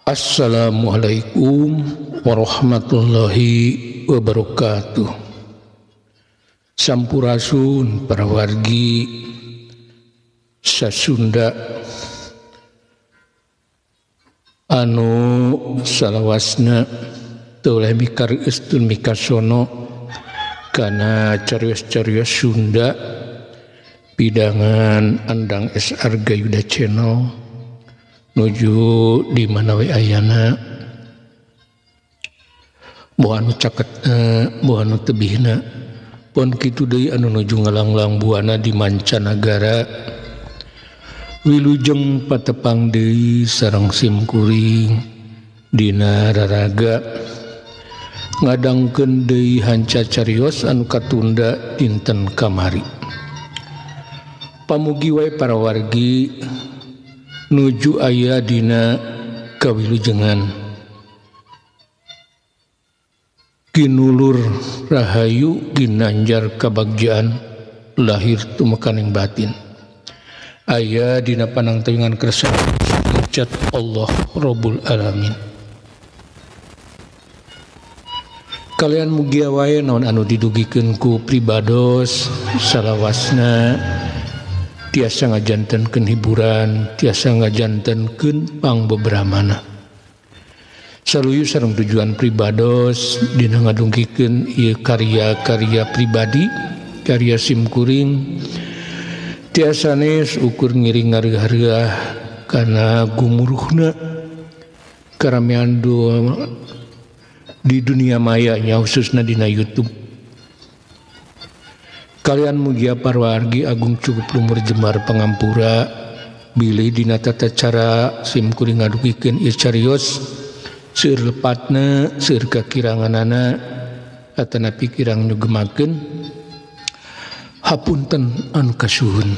Assalamualaikum warahmatullahi wabarakatuh. Sampurasun para wargi Sasunda anu salawasna teu oleh mikareustun mikasono kana carios-carios Sunda pidangan Andang S. Arga Yuda Channel nuju di mana we ayana boh anu caketna boh anu tebihna pon kitu deui anu nuju ngalanglang buana di mancanagara wilujeng patepang deui sareng simkuring dina raraga ngadangkeun deui hanca carios anu katunda dinten kamari. Pamugi wae para wargi nuju aya dina kawilujengan ginulur rahayu ginanjar kabagjaan lahir tumekaning batin aya dina panangtayungan kersa cat Allah Rabbul Alamin. Kalian mugia wae naon anu didugikeun ku pribados salawasna tiasa ngajantenkeun hiburan, tiasa ngajantenkeun pangbebramana. Saluyu sareng tujuan pribados dina ngadungkikeun ieu karya-karya pribadi, karya simkuring tiasa sanes ukur ngiring ngareuah-reuah kana gumuruhna karamean di dunia maya nya khususna dina YouTube. Kalian mugia parwargi agung cukup lumur jemar pangampura bilih dina tata cara simkuring ngadugikeun ieu carios seueur lepatna seueur kakiranganana atanapi kirang nyugemakeun hapunten anu kasuhun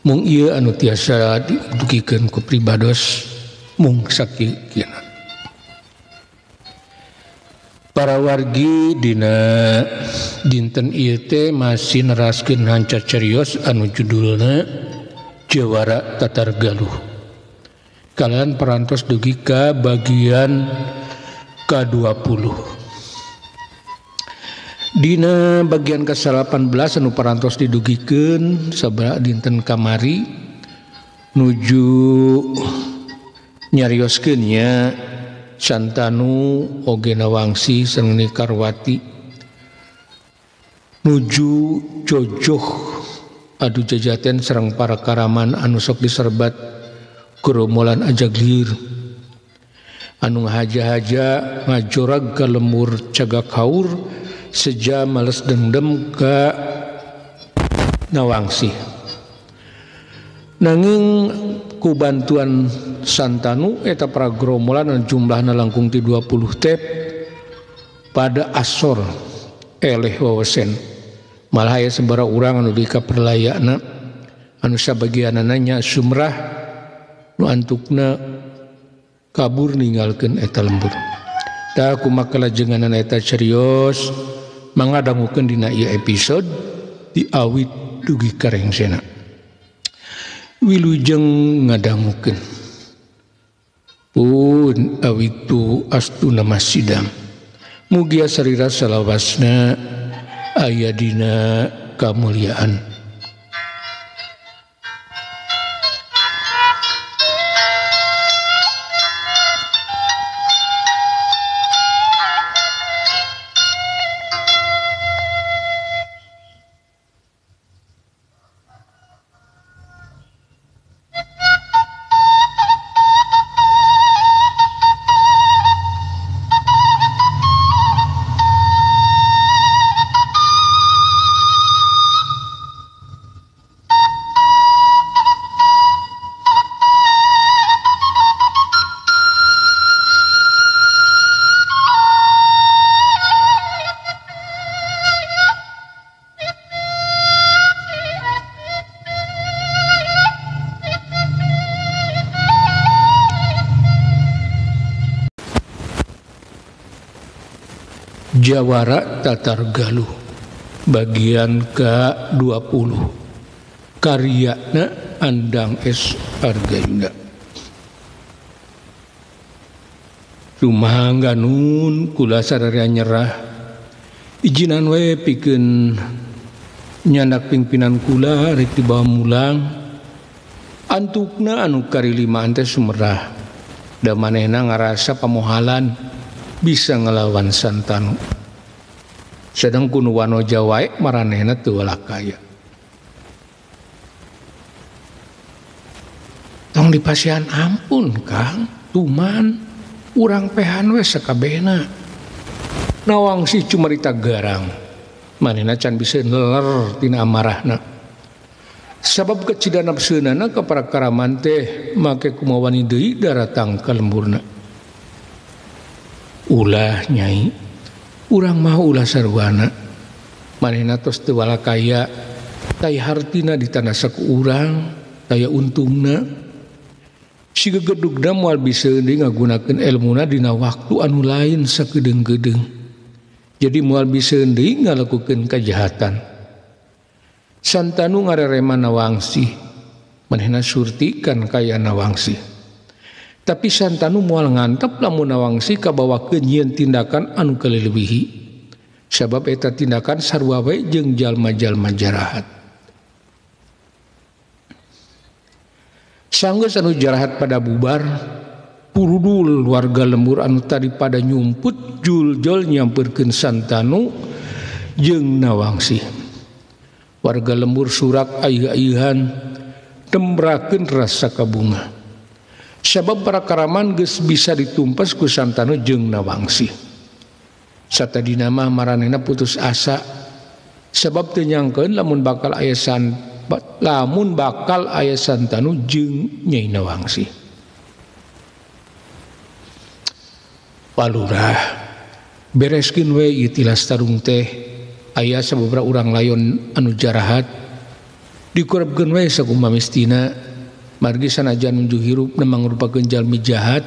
mung ieu anu tiasa didugikeun ku pribados mung sakieu. Para wargi dina dinten ieu teh masih neraskeun hanca carios anu judulna Jawara Tatar Galuh. Kalian parantos dugi ka bagian ka-20. Dina bagian ka-18 anu parantos didugikeun sabaraha dinten kamari nuju nyarioskeun nya Santanu oge Nawangsi sareng Nikarwati nuju jojoh adu jajaten sareng para karaman anu sok diserbat geromolan ajaglir anu ngahaja-haja ngajorag ka lemur cagak haur seja males dendam ka Nawangsi. Nanging ku bantuan Santanu eta para geromolan anu jumlahna langkung ti 20 teh pada asor eleh wawesen. Malah aya sabaraha urang anu dikaperlayana anu sabagianana nya sumrah nu antukna kabur ninggalkeun eta lembur. Tah kumaha kalajenganana eta carios mangadangukeun dina ieu episode diawit dugi ka rengsena. Wilujeng ngadangukeun pun awitu astuna masidam mugia sarira salawasna aya dina kamuliaan. Jawara Tatar Galuh bagian ke-20 karyana Andang S. Argayuda. Sumangga nun kula sararea nyerah. Ijinan we pikeun nyandak pingpinan kula rek dibawa mulang. Antukna anu karilimaan teh sumerah. Da manehna ngarasa pamohalan bisa ngelawan Santanu. Sedang kuno wanoja wae maranehna teu walakaya. Tong dipasihan ampun Kang, tuman urang pehan we sakabehna. Nawangsih cumarita garang. Manehna can bisa neler tina amarahna. Sabab kecida nafsunana ka para karaman teh make kumawani deui daratang ka lemburna. Ulah nyai, urang mah ulah sarwana. Manehna tos teu walakaya, taya hartina ditanda saku urang, taya untungna. Si gegedugna moal bisa deui ngagunakeun elmuna dina waktu anu lain sakedeung-kedeung. Jadi moal bisa deui ngalakukeun kajahatan. Santanu ngarerema Nawangsih, manehna surtikan kaya Nawangsih. Tapi Santanu moal ngantep lamun Nawangsih kabawakeun nyieun tindakan anu kaleuwihi. Sabab eta tindakan sarua we jeung jalma-jalma jarahat. Sanggeus anu jarahat pada bubar, purudul warga lembur anu tadi pada nyumput juljol nyamperkeun Santanu jeung Nawangsih. Warga lembur surak ayeuh-ayeuhan tembrakeun rasa kabunga. Sabab para karaman geus bisa ditumpas ku Santanu jeung Nawangsih. Satadina mah maranehna putus asa sabab teu nyangkeun lamun bakal aya Santanu jeung Nyai Nawangsih. Palurah bereskeun we ieu tilas tarung teh aya sababaraha urang layon anu jarahat dikurebkeun we sakumaha mistina margi sanajan nuju hirup mangrupakeun jalmi jahat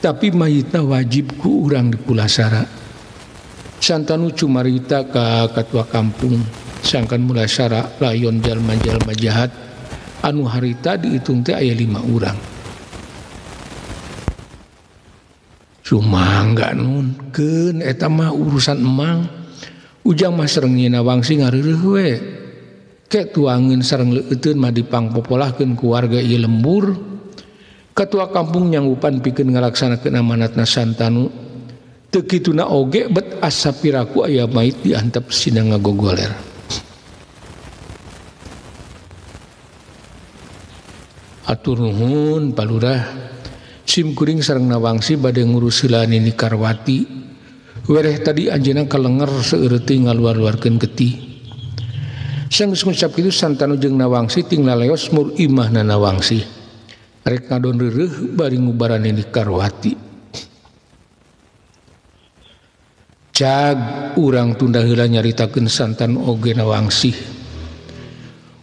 tapi mayitna wajib ku urang dipulasara. Santanu cumarita ka katua kampung sangkan mulasara layon jalma-jalma jahat anu harita dihitung teh aya 5 urang. Sumangga nun keun eta mah urusan emang. Ujang mah sareng Nyi Nawangsih ngareureuh we. Ke tuangeun sareng leueuteun mah dipangpopolahkeun ku warga ieu lembur. Ketua kampung nyanggupan pikeun ngalaksanakeun amanatna Santanu. Teu kituna oge bet asa piraku aya mait diantep sina ngagogoler. Atur nuhun Palurah, sim kuring sareng Nawangsih bade ngurus heula Nini Karwati. Wereh tadi anjeunna kalenger seueureuteuy ngaluar-luarkeun getih. Sanggeus ngucap kitu Santanu jeung Nawangsih ting laleos mur imahna Nawangsih. Rek ngadon reureuh bari ngubaran Nini Karwati. Cag urang tunda heula nyaritakeun Santanu oge Nawangsih.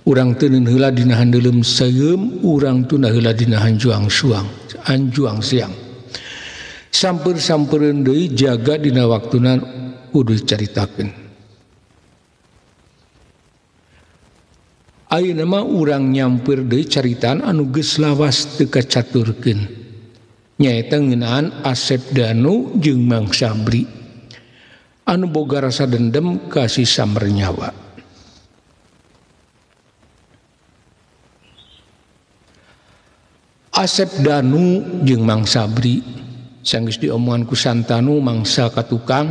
Urang teuneun heula dina handeuleum seum, urang tunda heula dina hanjuang suang, anjuang siang. Samper-sampereun deui jaga dina waktuna kudu caritakeun. Ayeuna mah urang nyamper deui caritaan anu geus lawas teu kacaturkeun. Nyaeta ngeunaan Asep Danu jeung Mang Sabri anu boga rasa dendam ka si Samernyawa. Asep Danu jeung Mang Sabri sanggeus diomongan ku Santanu mangsa ka tukang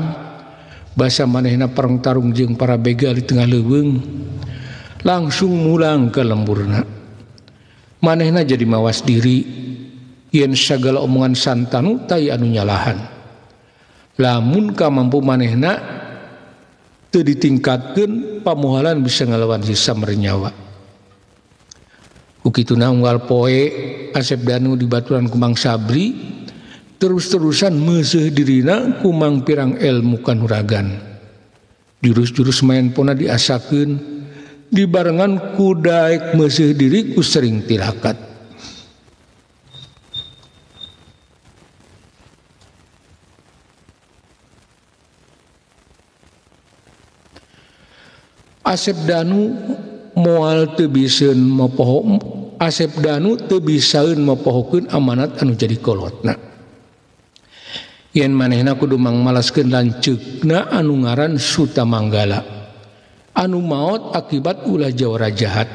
basa manehna perang tarung jeung para begal di tengah leuweung langsung mulang ke lemburna. Manehna jadi mawas diri yen sagala omongan Santanu tai anu nyalahan. Lamun kamampu manehna teu ditingkatkeun pamohalan bisa ngalawan si Samernyawa. Ku kituna unggal poe Asep Danu dibaturan ku Mang Sabri terus-terusan meuseuh dirina ku mang pirang ilmu kanuragan. Jurus-jurus main pona diasakeun dibarengan ku daek meuseuh diri ku sering tirakat. Asep Danu moal teu biseun mopoho Asep Danu teu bisaeun mopohokeun amanat anu jadi kolotna. Yen manehna kudu mangmalaskeun lanceukna anu ngaran Sutamanggala anu maot akibat ulah jawara jahat.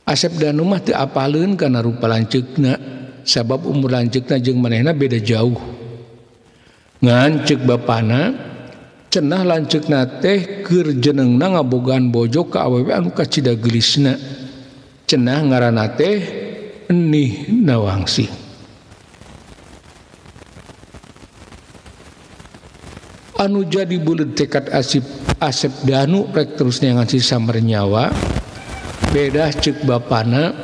Asep Danu mah teu apaleun kana rupa lanceukna sabab umur lanceukna jeung manehna beda jauh. Ngan ceuk bapana cenah lanceukna teh keur jenengna ngabogaan bojo ka awewe anu kacida geulisna. Cenah ngaranna teh Enih Nawangsi. Anu jadi buleud tekad Asep Danu rek terus neangan si Samernyawa beda ceuk bapana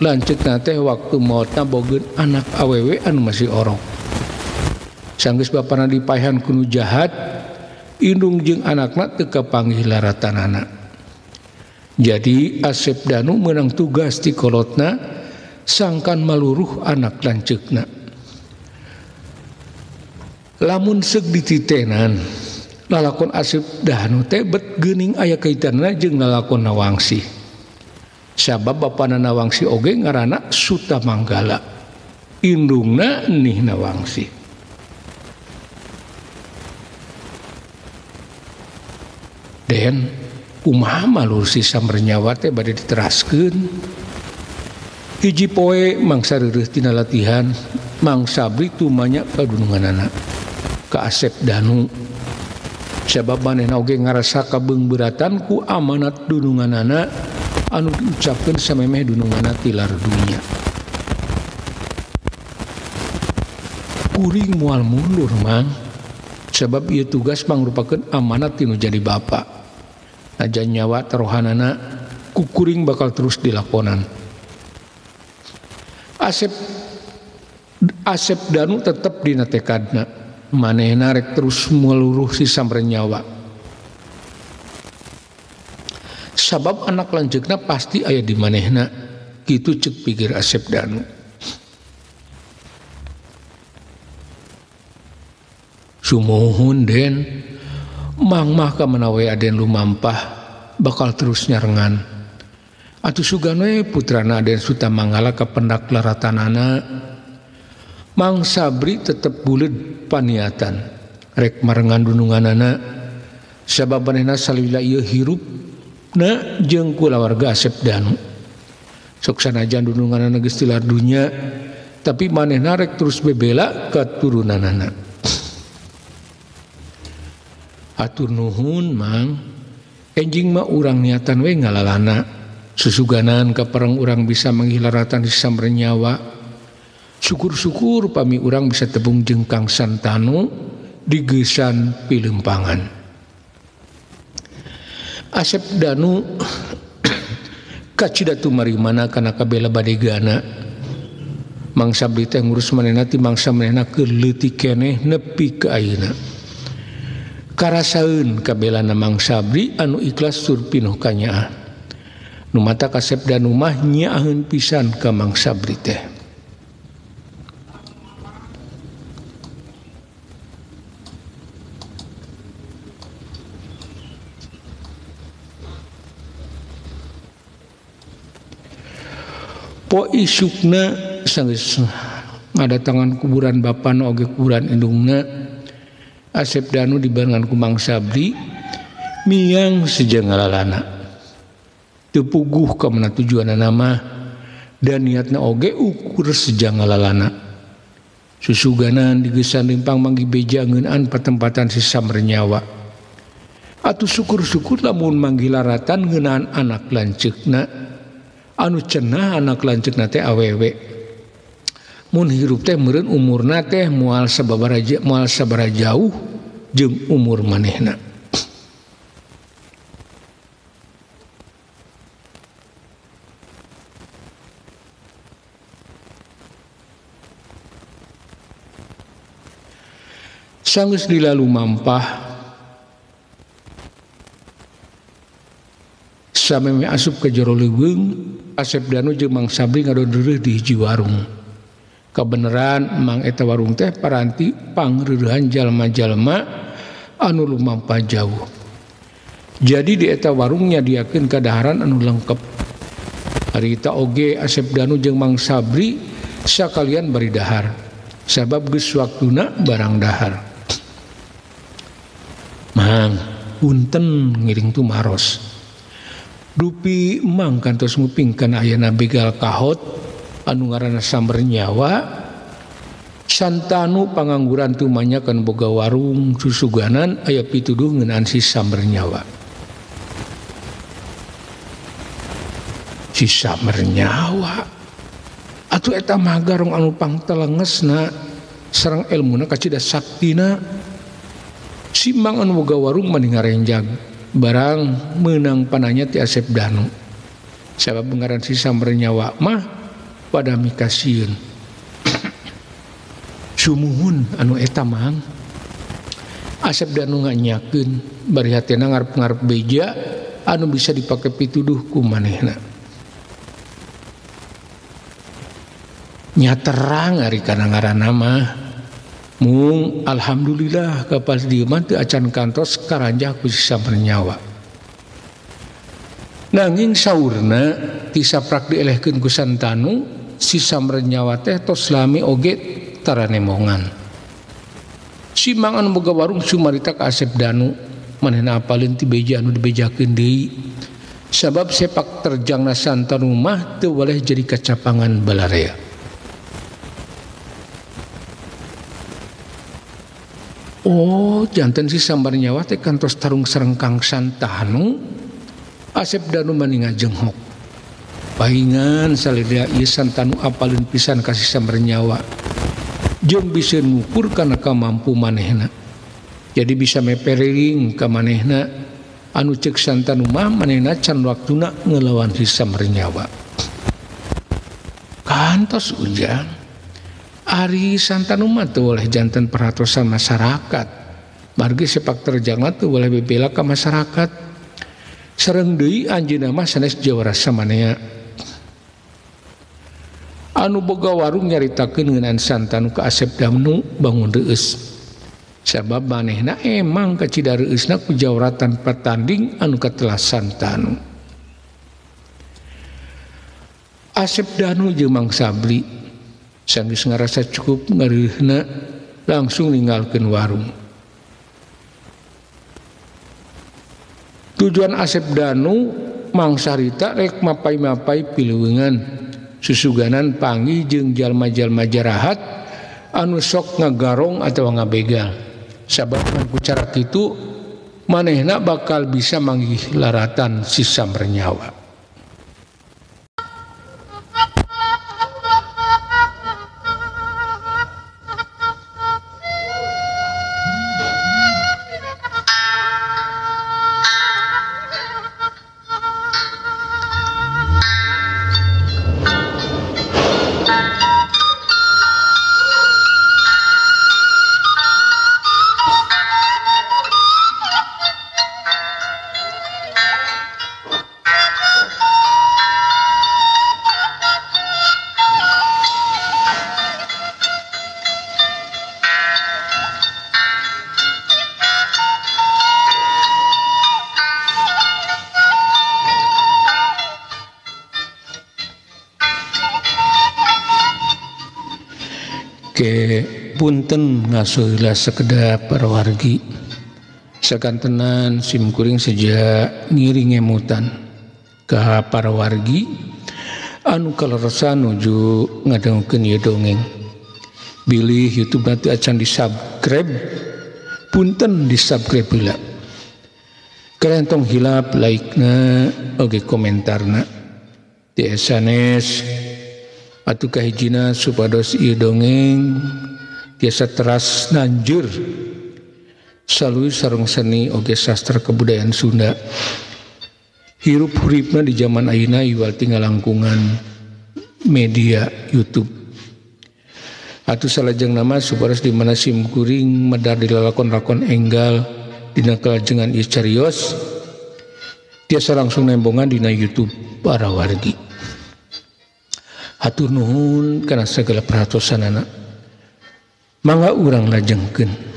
lanceukna teh waktu maotna bogeun anak awewe anu masih orok. Sanggeus bapana dipaehan ku nu jahat, indung jeung anakna teu kapanggih laratanana. Jadi Asep Danu meunang tugas ti kolotna sangkan maluruh anak lanceukna. Lamun seug dititenan lalakon Asep Danu teh bet geuning aya kaitanna jeung lalakon Nawangsi. Sabab bapana Nawangsi oge ngaranna Sutamanggala, indungna Nih Nawangsi. Den kumaha malur si Samernyawa teh bade diteraskeun. Hiji poe mangsa reureuh tina latihan, Mang Sabri tumanya ka dununganana ka Asep Danu. Sabab manehna oge ngarasa kabeungbeuratan ku amanat dununganana anu diucapkeun samemeh dununganana tilar dunya. Kuring moal mundur Mang, sabab ieu tugas mangrupakeun amanat tinu jadi bapa. Najan nyawa tarohanana ku kuring bakal terus dilakonan. Asep Danu tetep dina tekadna. Manehna rek terus meluruh si Samernyawa. Sabab anak lanceukna pasti aya di manehna, kitu ceuk pikir Asep Danu. Sumuhun Den, Mang mah ka mana we Aden lumampah bakal terus nyarengan. Atuh sugan we putrana Aden Sutamanggala kapendak laratanana. Mang Sabri tetep buleud paniatan rek marengan dununganana sabab manehna salila ieu hirupna jeung kulawarga Asep Danu. Sok sanajan dununganana geus tilar dunya tapi manehna rek terus bebela katurunanana. Atur nuhun Mang, enjing mah urang niatan we ngalalana susuganan kapereng urang bisa manghilaratan si Samernyawa. Syukur-syukur pami urang bisa tebung jeung Kang Santanu digesan pilempangan. Asep Danu kacida tumarimana kana kabela badegana. Mang Sabri teh ngurus manehna ti mangsa manehna keur leutik keneh nepi ka ayeuna. Karasaeun kabelana Mang Sabri anu ikhlas tur pinuh kanyaah. Nu mata Asep Danu mah nyaaheun pisan ka Mang Sabri teh. Po isukna sanggeus ngadatangan kuburan bapana oge kuburan indungna, Asep Danu dibarengan ku Mang Sabri miang seja ngalalana. Teu puguh ka mana tujuanna mah dan niatna oge ukur seja ngalalana. Susuganan digesan lempang manggih beja ngeunaan patempatan si Samernyawa. Atuh syukur-syukur lamun manggih laratan ngeunaan anak lanceukna. Anu cenah anak lanceukna teh awewe. Mun hirup teh meureun umurna teh moal sababaraha jauh jeung umur manehna. Sanggeus dilalu mampah sameme asup ke jero leuweung, Asep Danu jeung Mang Sabri ngadon reureuh di hiji warung. Kabeneran mang eta warung teh paranti pangreurehan jalma-jalma anu lumampah jauh. Jadi di eta warungnya diakeun kadaharan anu lengkep. Harita oge Asep Danu jeung Mang Sabri sakalian bari dahar. Sabab geus waktuna barang dahar. Mang punten ngiring tumaros. Dupi mang kantos nguping kana ayana begal kahot anu ngaranna Samber Nyawa. Santanu pangangguran tumanya kan boga warung susuganan aya pituduh ngeunaan si Samber Nyawa. Si Samber Nyawa atuh eta mah garong anu pangtelengesna sareng elmuna kacida saktina. Si mang anu boga warung mani ngarenjag barang meunang pananya ti Asep Danu. Sabab ngaran si Samber Nyawa mah pada mikasieun. Sumuhun anu eta mang. Asep Danu nganyakeun bari hatena ngarep-ngarep beja anu bisa dipake pituduh ku manehna. Nya terang ari kana ngaranna mah. Mung alhamdulillah kapal dieu mah teu acan kantos karanjah ku si Samber Nyawa. Nanging saurna ti saprak dielehkeun ku Santanu si Samber Nyawa teh tos lami oge taranemongan. Si mang anu boga warung sumarita ka Asep Danu manehna apaleun ti beja anu dibejakeun deui. Sabab sepak terjangna Santanu mah teu boleh jadi kacapangan balarea. Oh, janten si Samber Nyawa teh kantos tarung sareng Kang Santanu. Asep Danu mani ngajenghok. Paingan salida ieu Santanu apaleun pisan ka si Samber Nyawa. Jeung bisa ngukur kana kamampu manehna. Jadi bisa mepering ka manehna anu ceuk Santanu mah manehna can waktuna ngelawan si Samber Nyawa. Kantos ujang. Ari Santanu mah teu boleh janten perhatosan masyarakat. Margi sepak terjangna teu boleh bebela ka masyarakat. Sareng deui anjeunna mah sanes jawara samanea. Anu boga warung nyaritakeun ngeunaan Santanu ka Asep Danu bangun reueus. Sabab manehna emang kacida reueusna ku jawara tanpa tanding anu katelah Santanu. Asep Danu jeung Mang Sabli sanggeus ngarasa cukup ngareuhna langsung ninggalkeun warung. Tujuan Asep Danu Mang Sarita rek mapai-mapai pileuweungan susuganan panggih jeung jalma-jalma jarahat anu sok ngagarong atawa ngabegal. Sabab ku cara kitu manehna bakal bisa manggih laratan si Samber Nyawa. Ke punten ngaso heula sekedap para wargi. Sakantenan simkuring seja ngiring ngemutan ka para wargi anu kaleresan nuju ngadangukeun ieu dongeng. Bilih YouTube nanti acan di-subscribe, punten di-subscribe heula. Kalian tong hilap like-na oge komentarna. Di sanes atuh kahijina supados ieu dongeng tiasa teras nanjur salui sareng seni oge sastra kebudayaan Sunda. Hirup huripna di zaman ayeuna iwal tinggal langkungan media YouTube. Atuh salajeng nama supados di mana sim kuring medar di lalakon-lakon enggal dina kalajengan ieu carios tiasa langsung nembongan dina YouTube para wargi. Hatur nuhun kana segala perhatosanana. Mangga urang lajengkeun.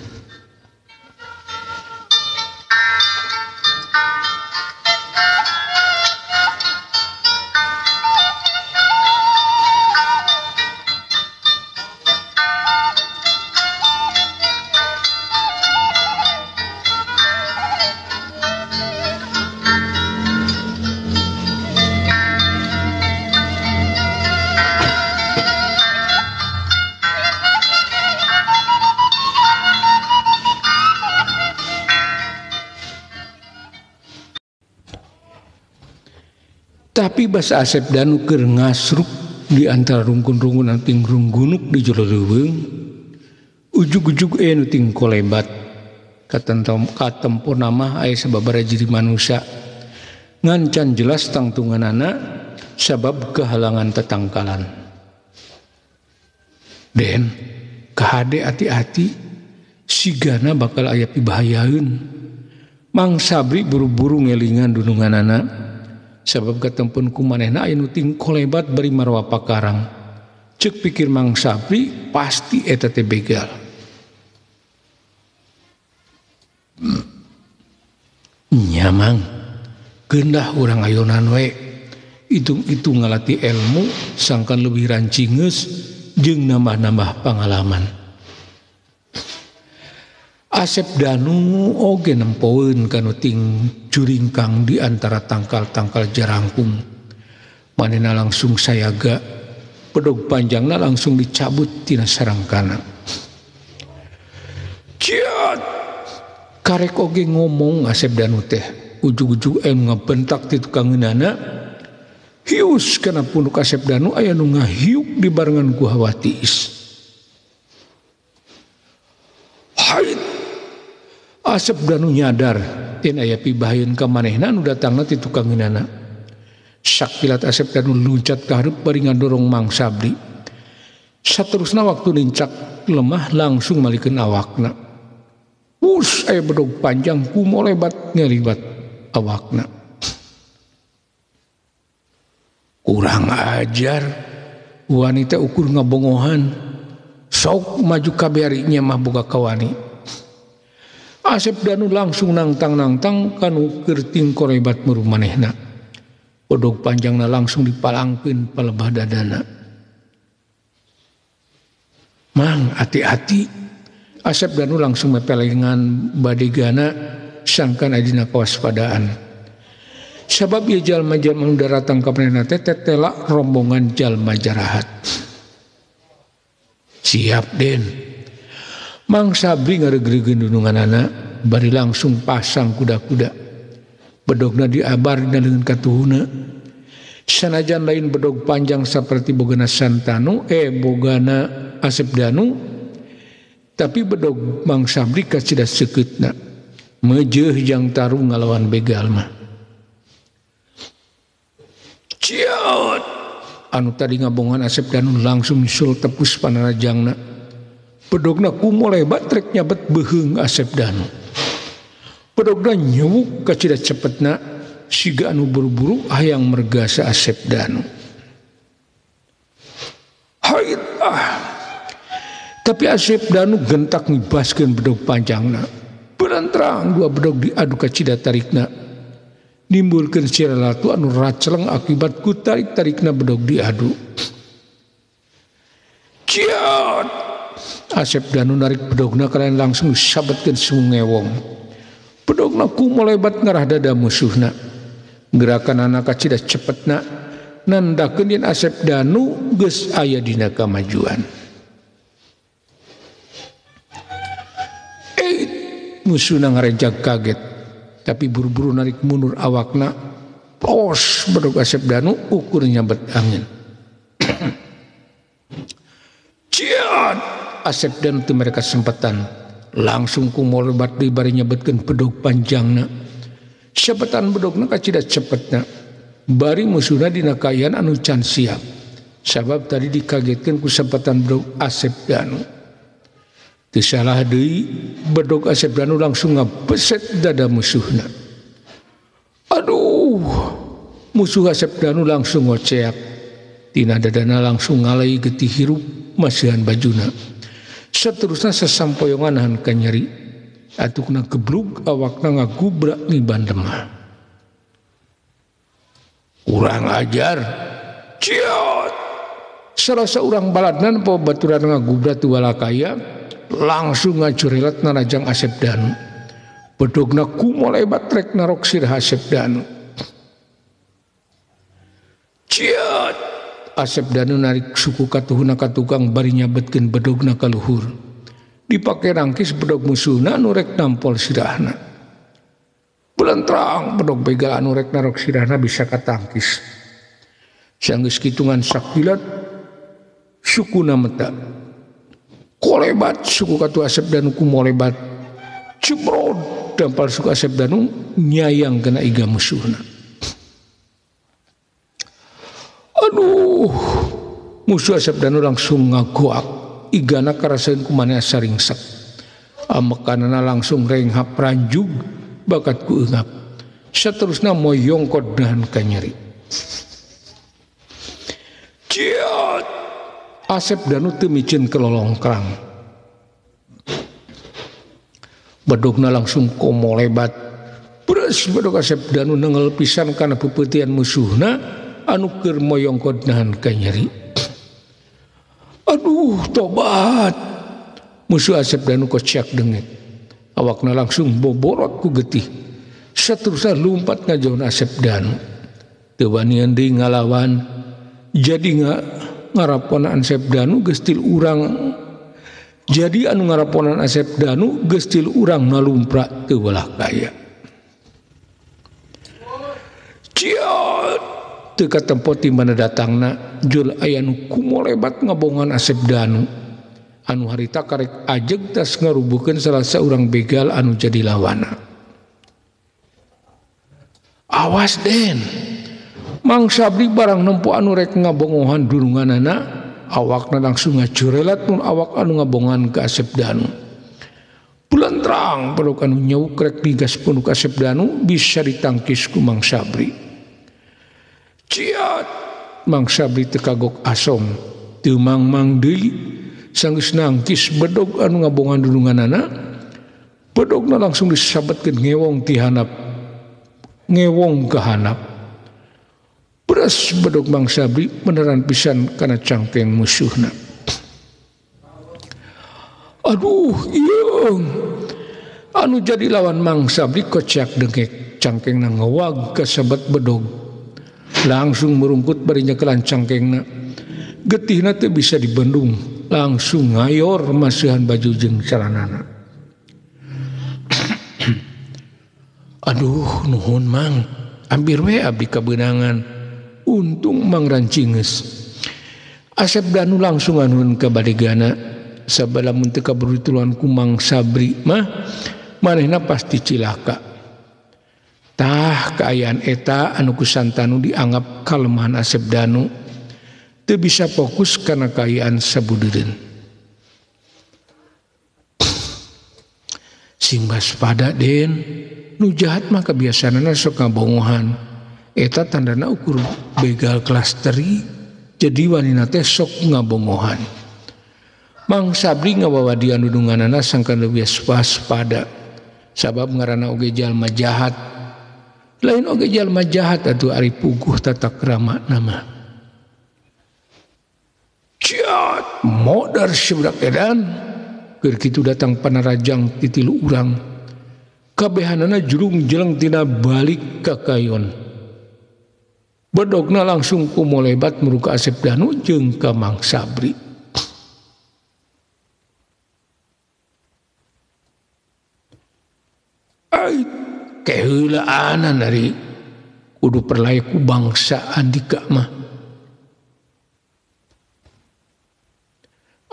Tapi basa Asep Danu keur ngasruk di antara rungkun-rungkun anu tinggrunggunuk di jero leuweung, ujug-ujug aya nu tingkolebat. Katempo nama aya sababaraha jiri manusia. Ngan can jelas tangtunganana sabab kehalangan tetangkalan. Den, kahade ati-ati sigana bakal aya pibahayaeun. Mang Sabri buru-buru ngelingan dununganana sabab katempun ku manehna aya nu tingkolebat bari marwa pakarang. Ceuk pikir Mang Sabri pasti eta teh begal. Nya Mang, geundah urang ayonan we. Itung-itung ngalatih ilmu sangkan leuwih rancingeus jeung nambah-nambah pangalaman. Asep Danu oge nempoeun kanu ting juringkang di antara tangkal-tangkal jarangkung. Manehna langsung sayaga, pedog panjangna langsung dicabut tina sarangkana. Ciat! Karek oge ngomong Asep Danu teh, ujug-ujug aya nu ngabentak ti tukangeunana. Hius kana punuk Asep Danu aya nu ngahiuk dibarengan ku hawa tiis. Hait! Asep Danu nyadar yen aya pibahayeun ka manehna nu datangna ti tukangeunana. Sakilat Asep Danu luncat ka hareup bari ngadorong Mang Sabri. Saterusna waktu nincak lemah langsung malikeun awakna. Us aya bedog panjang kumolebat ngelibat awakna. Kurang ajar, wanita ukur ngabongohan. Sok maju kabeh nya mah boga kawani. Asep Danu langsung nangtang-nangtang kanu keur tingkorebat muru manehna. Bedog panjangna langsung dipalangkeun palebah dadana. Mang, hati-hati. Asep Danu langsung mepelengan badegana sangkan adina kewaspadaan. Sabab ieu jalma-jalma nu daratang ka manehna teh tetela rombongan jalma jarahat. Siap Den. Mang Sabri ngareugreugkeun dununganana bari langsung pasang kuda-kuda. Bedogna diabar dina leungeun katuhuna. Sanajan lain bedog panjang saperti bogana Santanu, bogana Asep Danu, tapi bedog Mang Sabri kacida seukeutna. Meujeuh jang tarung ngalawan begal mah. Ciot! Anu tadi ngabongan Asep Danu langsung nyusul tepus panarajangna. Bedogna kumolebat rek nyabet beuheung Asep Danu. Bedogna nyewuk kacida cepetna siga anu buru-buru hayang mergasa Asep Danu. Hait ah. Tapi Asep Danu gentak ngibaskeun bedog panjangna. Berentrang dua bedog diadu kacida tarikna. Nimbulkeun siralatu anu raceleng akibat ku tarik-tarikna bedog diadu. Ciot! Asep Danu narik bedogna kalian langsung sabetkeun sungewong. Bedogna kumolebat ngarah dada musuhna. Gerakan anak kacida cepetna nandakeun yen Asep Danu geus aya dina kamajuan. Musuhna ngarenjag kaget, tapi buru-buru narik mundur awakna. Pos bedog Asep Danu ukur nyabet angin. Ciat! Asep Danu teu mere kasempatan, langsung kumolebat deui bari nyabetkeun bedog panjangna. Sabetan bedogna kacida cepetna, bari musuhna dina kaayaan anu can siap. Sabab tadi dikagetkeun ku sabetan bedog Asep Danu. Teu salah deui bedog Asep Danu langsung ngabeset dada musuhna. Aduh, musuh Asep Danu langsung ngoceak. Tina dadana langsung ngalai getih hirup masihan bajuna. Seterusna sasampoyongan nahan ka nyeri. Atukna geblug awakna ngagubrak ngiban lemah. Kurang ajar. Ciot. Salah saurang baladna po baturan ngagubrak tu walakaya langsung ngacurelat narajang Asep Danu. Bedogna kumolebat rek narok sirah Asep Danu. Ciot. Asep Danu narik suku katuhuna ka tukang bari nyabetkeun bedogna ka luhur. Dipake rangkis bedog musuhna anu rek nampol sirahna. Belentrang bedog begal anu rek narok sirahna bisa katangkis. Sanggeus kitungan sakilat sukuna meta. Kolebat suku katu Asep Danu kumolebat. Cebrod dampal suku Asep Danu nyayang kena iga musuhna. Aduh, musuh Asep Danu langsung ngagoak. Igana karasaeun kumaneh asa ringsek. Amekanana langsung renghap ranjug bakat ku eungap. Seterusna moyongkot dahan kanyeri. Ciat! Asep Danu teu miceun kelolongkrang. Bedogna langsung komolebat. Beres bedog Asep Danu nengel pisan kana pepeutian musuhna anu keur moyongkot nahan kanyeri. Aduh, tobat. Musuh Asep Danu kociak dengek. Awakna langsung boborot ku getih. Seterusnya lumpat ngajauhan Asep Danu. Teu wanian deui ngalawan. Jadi ngaraponan Asep Danu geus til urang. Jadi anu ngaraponan Asep Danu geus til urang ngalumpra teu belah kaya. Ciat teu katempo ti mana datangna jul aya nu kumolebat ngabongan Asep Danu. Anu harita karek ajeg tas ngarubukeun salah saurang begal anu jadi lawana. Awas Den. Mang Sabri barang nempo anu rek ngabongohan dununganana, awakna langsung ngacurelat mun awak anu ngabongan ka Asep Danu. Bulantrang peluk anu nyauk rek digas punuk Asep Danu bisa ditangkis ku Mang Sabri. Ciat Mang Sabri teu kagok asom, teu mang-mang deui sanggeus nangkis bedog anu ngabongan dununganana, bedogna langsung disabetkeun ngewong ti handap. Ngewong ke handap. Beres bedog Mang Sabri beneran pisan kana cangkeng musuhna. Aduh, ieu anu jadi lawan Mang Sabri kociak dengek, cangkengna ngewag kasabet bedog. Langsung merungkut bari nyekelan cangkengna. Getihna teu bisa dibendung, langsung ngayor masihan baju jeung calanana. Aduh, nuhun Mang, ambir we abdi kabeunangan. Untung Mang rancingeus. Asep Danu langsung anuhun ka badegana. Sabada mun teu kaburu dituluan ku Mang Sabri mah manehna pasti cilaka. Tah kaayaan eta anu ku Santanu dianggap kalemahan Asep Danu. Teu bisa fokus kana kaayaan sabudeureun. Sing waspada Den. Nu jahat mah kebiasaanna sok ngabongohan. Eta tandana ukur begal klasteri jadi wanina teh sok ngabongohan. Mang Sabri ngawawadian dudunganana sangkan leuwih waspada. Sabab ngaranna oge jalma jahat. Lain oge jalma jahat atuh ari puguh tata krama nama. Ciat modar sebudak edan. Keur kitu datang panarajang ti tilu urang. Kabehanana jurung jeleng tina balik ka kayon. Bedogna langsung kumolebat muruka Asep Danu jeung ka Mang Sabri. Ai keheulaanan dari kudu perlaya ku bangsa Andika mah.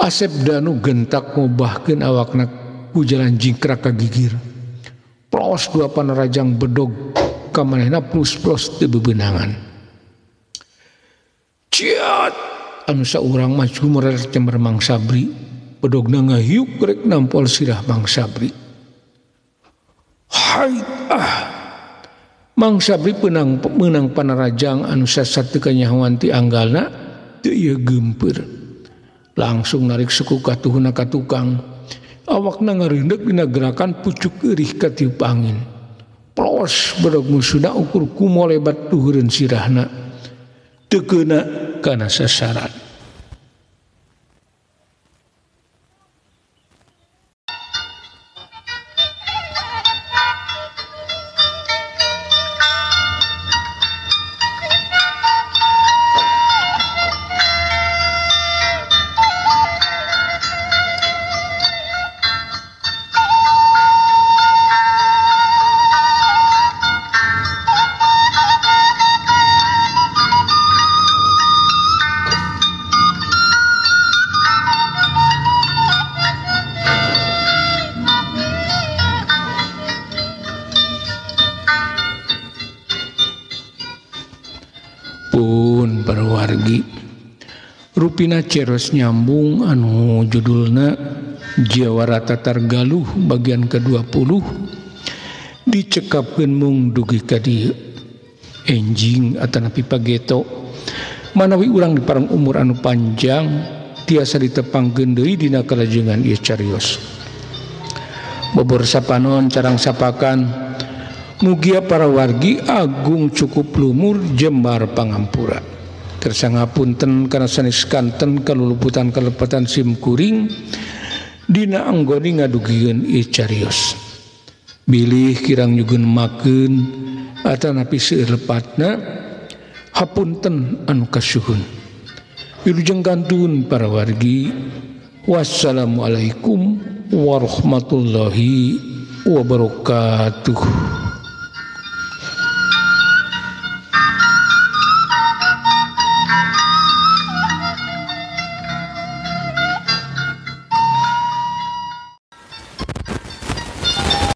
Asep Danu gentak ngobahkeun awakna ku jalan jingkrak ka gigir. Plos dua panarajang bedog kamanehna plus-plus teu bebenangan. Ciat anu saurang mah jumerer cemer Mang Sabri, bedogna ngahiuk rek nampol sirah Mang Sabri. Hait ah. Mang Sabri meunang panarajang anu sasat teu kanyahoan ti anggalna teu ieu geumpeur. Langsung narik suku katuhuna ka tukang. Awakna ngareundek dina gerakan pucuk eurih katiup angin. Plos bedog musuhna ukur kumolebat luhureun sirahna. Teu keuna kana sasaran. Rupina ceros nyambung anu judulna Jawara Tatar Galuh bagian ke-20 dicekapkeun mung dugi ka dieu. Enjing atanapi pageto manawi urang dipareng umur anu panjang tiasa ditepangkeun deui dina kalajengan ieu carios. Bobor sapanon carang sapakan mugia para wargi agung cukup lumur jembar pangampura. Kersa ngapunten kana sanes kanten kaluluputan kalepatan sim kuring dina anggoni ngadugieun ieu carios. Bilih kirang nyugun makeun atanapi seueur lepatna hapunten anu kasuhun. Wilujeng kantun para wargi. Wassalamualaikum warahmatullahi wabarakatuh.